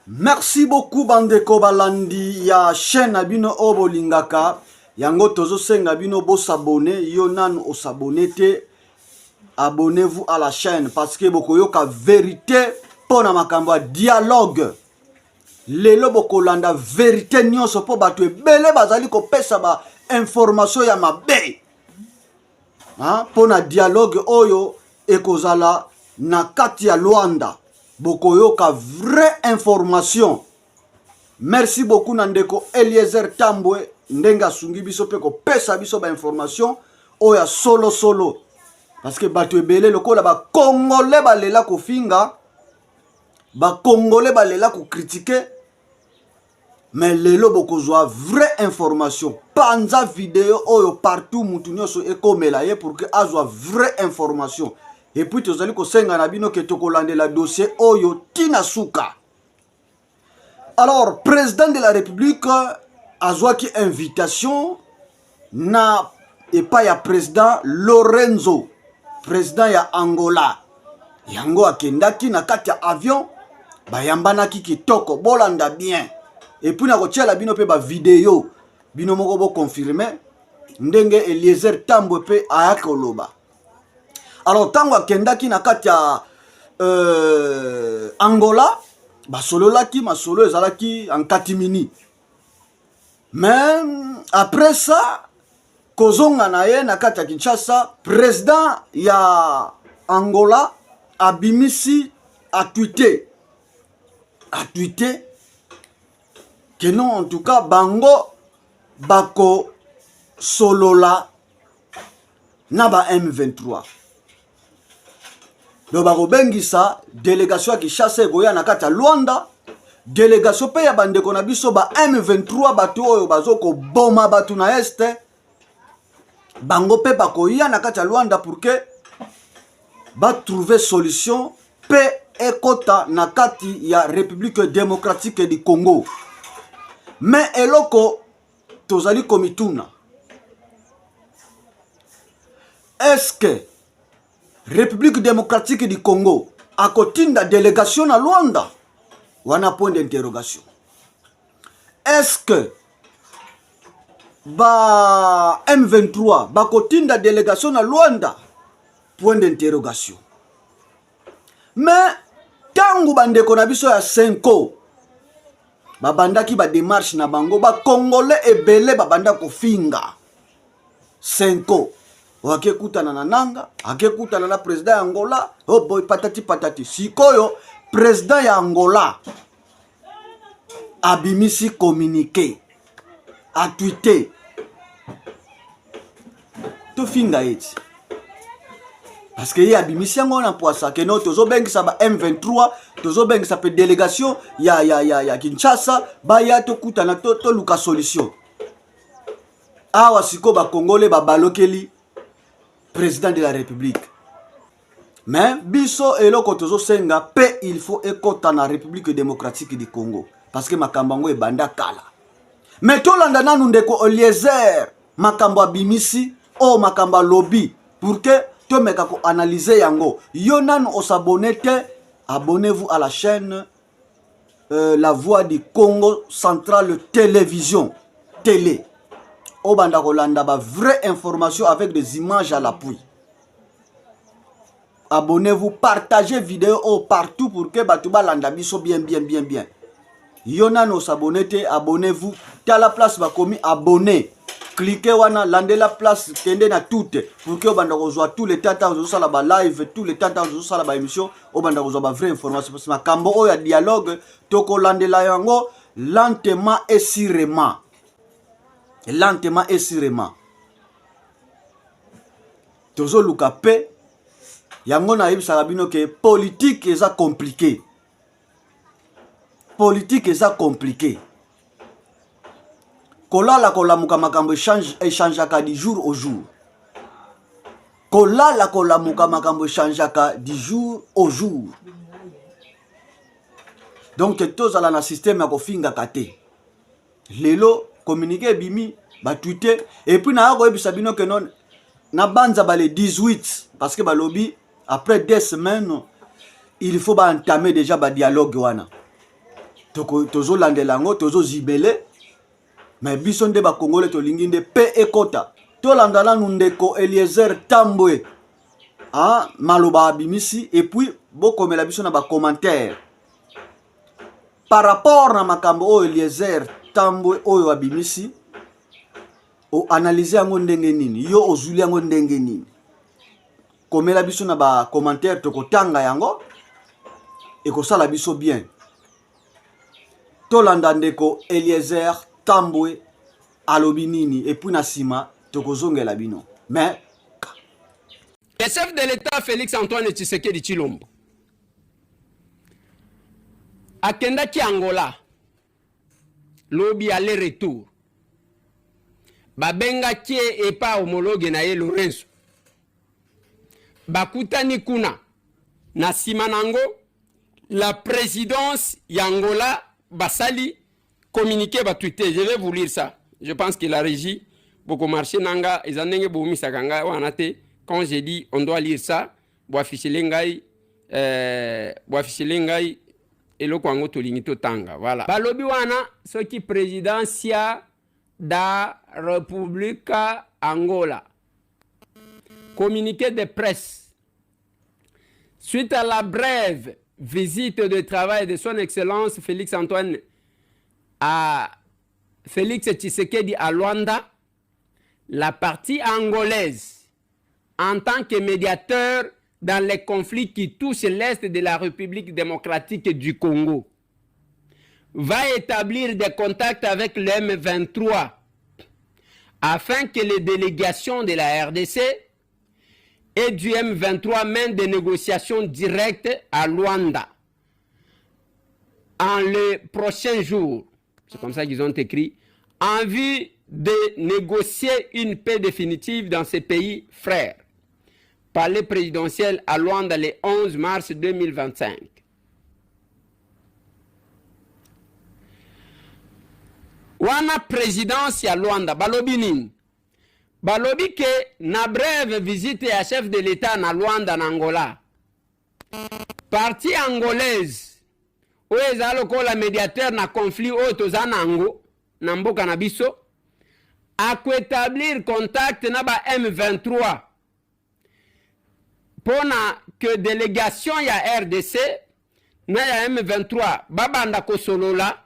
Merci beaucoup bandeko balandi ya chaîne na bino oyo bolingaka yango, tozosenga bino bosabone. Yo nanu osabone te, abonnez-vous à la chaîne parce que bokoyoka vérité mpo na makambo ya dialogue. Lelo bokolanda vérité nyonso mpo bato ebele bazali kopesa ba information ya mabe mpo na dialogue oyo ekozala na kati ya Luanda. Bokoyoka vraie information. Merci beaucoup na ndeko Eliezer Tambwe ndenge asungi biso mpe kopesa biso bainformation oyo ya solosolo, parce que bato ebele lokola bakongole balela kofinga, bakongole balela kocritiquer, mais lelo bokozwa vraie information. Panza video oyo partout, mutu nyonso ekomela ye pour que azwa vraie information. Et puis tozali kosenga na bino ke tokolandela dossier oyo ntina suka. Alors, président de la République azwaki invitation na epai ya président Lorenzo, président ya Angola. Yango akendaki na kati ya avion, bayambanaki kitoko. Bolanda bien et puis nakotiela bino mpe bavideo, bino moko boconfirmer ndenge Eliezer Tambwe mpe ayaki koloba. Alors, ntango akendaki na kati ya Angola, basololaki masolo ezalaki en catimini. Mais après ça, kozonga na ye na kati ya Kinshasa, président ya Angola abimisi, atweeter que non, en tout cas bango bakosolola na ba M23. Donc bakobengisa délégation ya Kinshasa ekoya na kati ya Luanda, délégation mpe ya bandeko na biso ba M23, bato oyo bazokoboma bato na Est, bango mpe bakoya na kati ya Luanda pour que batrouve solution mpe ekɔta na kati ya République démocratique du Congo. Mais eloko tozali komituna, est-ce que République démocratique du Congo akotinda délégation na Luanda wana? Point d'interrogation. Est-ce que ba M23 bakotinda délégation na Luanda? Point d'interrogation. Mais ntango bandeko na biso ya Cenco babandaki badémarche na bango, bakongole ebele babanda kofinga Cenco: akekutana na Nanga, akekutana na président ya Angola, oh boy, patati patati. Sikoyo président ya Angola abimisi communiqué, atweeter, tofinga ye ti parce que ye abimisi yango na poasa que non, tozobengisa ba M23, tozobengisa mpe délégation ya Kinshasa, baya tokutana, toluka to solution. Awa sikoyo bakongole babalokeli président de la République. Mais biso eloko tozosenga mpe, il faut ekɔta na République démocratique du Congo parce que makambo yango ebanda kala. Mais tolanda nanu ndeko Eliezer, makambo abimisi oyo, makambo alobi, pour que tomeka koanalyser yango. Yo nanu osabone te, abonnez-vous à la chaîne La Voix du Congo Central Télévision Télé. Obanda kolanda ba vraie information avec des images à l'appui. Abonnez-vous, partagez vidéo oyo partout pour que bato balanda biso bien bien bien bien. Yo nano osabone te, abonnez-vous. Tala place bakomi abonné, clique wana, landela place, kende na toute pour que obanda kozwa tous les temps ntango tozosala balive, tous les temps ntango tozosala baémission, obanda kozwa bavrai information, parce makambo oyo ya dialogue tokolandela yango lentement et sûrement, lentement et sûrement. Tozoluka mpe yango. Nayebisaka bino ke politique eza compliqué, politique eza compliqué. Kolala kolamuka, makambo echangeaka du jour au jour. Kolala kolamuka, makambo echangeaka du jour au jour. Donc tozala na système ya kofingaka te. Lelo communiqué ebimi, batweeter et puis naya koyebisa bino ke non, na banza bale 18, parce que balobi après 2 semaines il faut baentamer déjà badialogue wana. Tozolandela yango, tozozibele, me biso nde bakongole tolingi nde pe ekota. Tolanda nanu ndeko Eliezer Tambwe, ah, maloba abimisi, et puis bokomela biso na bacommentaire par rapport na makambo oyo Eliezer Tambwe oyo abimisi. Oanalyse yango ndenge nini? Yo ozwili yango ndenge nini? Komela biso na bacommentaire, tokotanga yango, ekosala biso bien. Tolanda ndeko Eliezer Tambwe alobi nini, et puis na nsima tokozongela bino. Mais Le chef de l'État Félix Antoine Tshisekedi Tshilombo akendaki Angola lobi, aller retour. Babengaki ye epa homologue na ye Lorenzo, bakutani kuna. Na nsima nango, la présidence ya Angola basali communiqué, batweeter. Je vais vous lire ça. Je pense que la régie bokomarche na nga, eza ndenge bomisaka ngai wana te. Quand j'ai dit on doit lire ça, boaffichele ngai, boaffichele ngai eloko yango tolingi totanga. Voilà, balobi wana soki Présidência da República Angola, communiqué de presse suite à la brève visite de travail de son Excellence Félix Antoine à Félix Tshisekedi à Luanda, la partie angolaise, en tant que médiateur dans les conflits qui touchent l'Est de la République démocratique du Congo, va établir des contacts avec le M23 afin que les délégations de la RDC et du M23 mènent des négociations directes à Luanda en les prochains jours. C'est comme ça qu'ils ont écrit. En vue de négocier une paix définitive dans ces pays frères. Palais présidentiel à Luanda le 11 mars 2025. Wana présidence ya Luanda balobi nini? Balobi ke na brève visite ya chef de l'État na Luanda, na Angola, partie angolaise oyo ezala lokola médiateur na conflit oyo toza nango na mboka na biso, akoétablir contact na ba M23 mpona ke délégation ya RDC na ya M23 babanda kosolola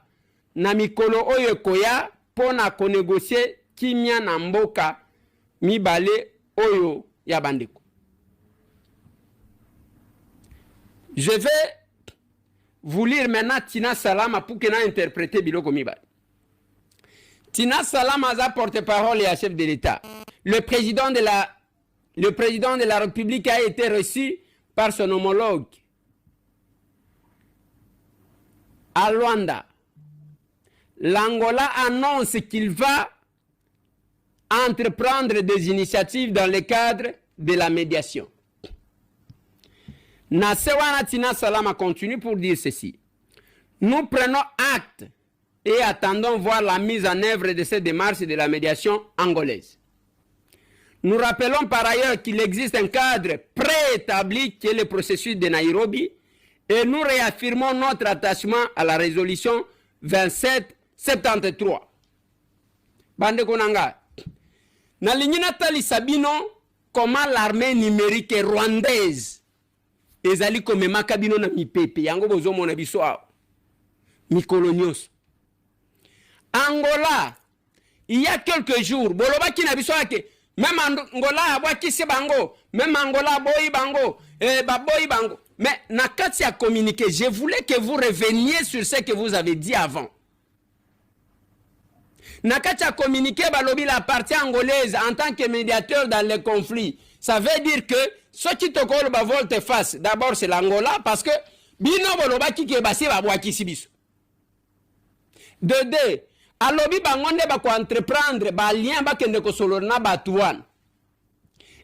na mikolo oyo ekoya mpona konégocier kimia na mboka mibale oyo ya bandeko. Je vais vous lire maintenant Tina Salama pour que na interpréter biloko mibale. Tina Salama aza porte-parole ya chef de l'État. Le président de la République a été reçu par son homologue à Luanda. L'Angola annonce qu'il va entreprendre des initiatives dans le cadre de la médiation. Na se wana, Tina Salama continue pour dire ceci. Nous prenons acte et attendons voir la mise en œuvre de cette démarche de la médiation angolaise. Nous rappelons par ailleurs qu'il existe un cadre préétabli qui est le processus de Nairobi et nous réaffirmons notre attachement à la résolution 2773. Bandeko na nga, nalingi natalisa bino comment l'armée numérique rwandaise ezali komemaka bino na mipepe. Yango bozomona biso awa mikolo nyonso. Angola, il y a quelques jours, bolobaki na biso ake même Angola abwakisi bango, même Angola aboyi bango, baboyi bango. Mais na kati ya communiqué, je voulais que vous reveniez sur ce que vous avez dit avant. Na kati ya communiqué balobi la partie angolaise en tant que médiateur dans les conflits. Ça veut dire que soki tokoloba volte face, d'abord c'est l'Angola, parce que bino bolobaki ke basi babwakisi biso. De deux, alobi bango nde bakoentreprendre balien, bakende kosolola na bato wana.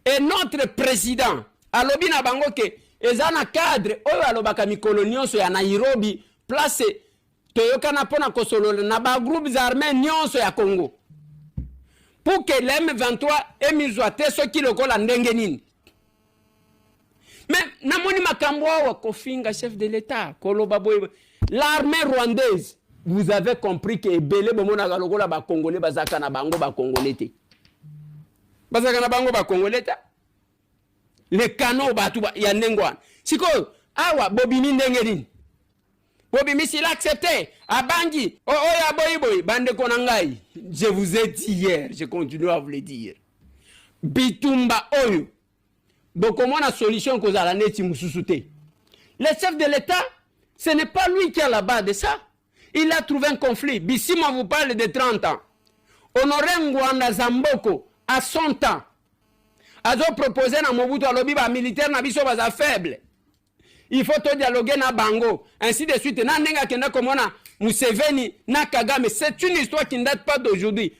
Et notre président alobi na bango ke eza na cadre oyo alobaka mikolo nyonso ya Nairobi, place toyokana mpona kosolola na bagroupes armés nyonso ya Congo pour que le M23 emizwa te soki lokola ndenge nini. Mais namoni makambo awa, kofinga chef de l'État, koloba boye. L'armée rwandaise, vous avez compris que ebele bomonaka lokola bacongolais, bazalaka na bango bacongolais te, bazalaka na bango bacongolais te. Le kano bato ya ndenge wana. Sikoyo awa bobimi ndenge nini? Bobimisi, il a accepté, abangi oyo aboyi boye. Bandeko na ngai, je vous ai dit hier, je continue à vous le dire, bitumba oyo bokomona solution kozala neti mosusu te. Le chef de l'État, ce n'est pas lui qui a la base de ça. Il a trouvé un conflit. Bissima vous parle de 30 ans. Honoré Ngbanda Zamboko, à son temps, azopropose na Mobutu, alobi bamilitaire na biso baza faible, il faut todialogue na bango, ainsi de suite. Na ndenge akenda komona Museveni na Kagame, c'est une histoire qui ne date pas d'aujourd'hui.